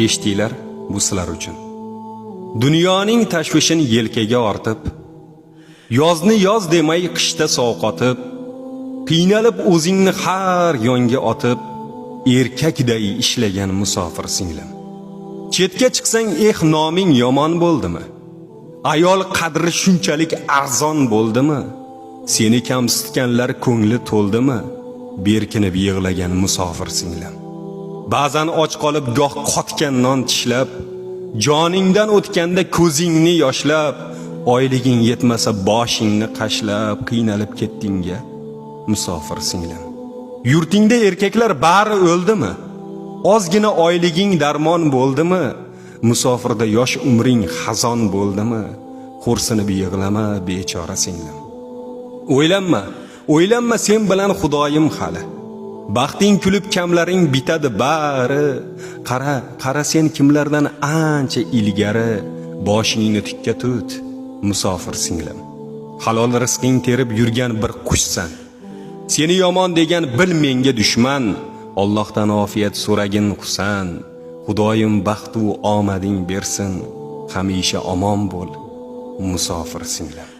Eshitinglar, bu sizlar uchun. Dunyoning tashvishin yelkaga ortib, yozni yoz demay qishda sovqotib, qiynalib o'zingni har yonga otib, erkakday ishlagan musofir singlim. Chetga chiqsang, eh, noming yomon bo'ldimi? Ayol qadri shunchalik arzon bo'ldimi? Seni kamsitganlar ko'ngli to'ldimi? Berkinib yig'lagan musofir singlim. Ba'zan och qolib, goh qotgan non tishlab, joningdan o'tganda ko'zingni yoshlab, oyliging yetmasa boshingni qashlab, qiynalib ketdingga, musofir singlim. Yurtingda erkaklar bari o'ldimi? Ozgina oyliging darmon bo'ldimi? Musofirda yosh umring xazon bo'ldimi? Xo'rsinib yig'lama, bechora singlim. O'ylanma, o'ylanma, sen bilan Xudoyim hali. Baxting kulib, kamlaring bitadi bari. Qara, qara, sen kimlardan ancha ilgari, boshingni tikka tut, musofir singlim. Halol rizqing terib yurgan bir qushsan. Seni yomon degan bil menga dushman. Allohdan ofiyat so'ragin, Husan. Xudoyim baxtu omading bersin. Hamisha omon bo'l, musofir singlim.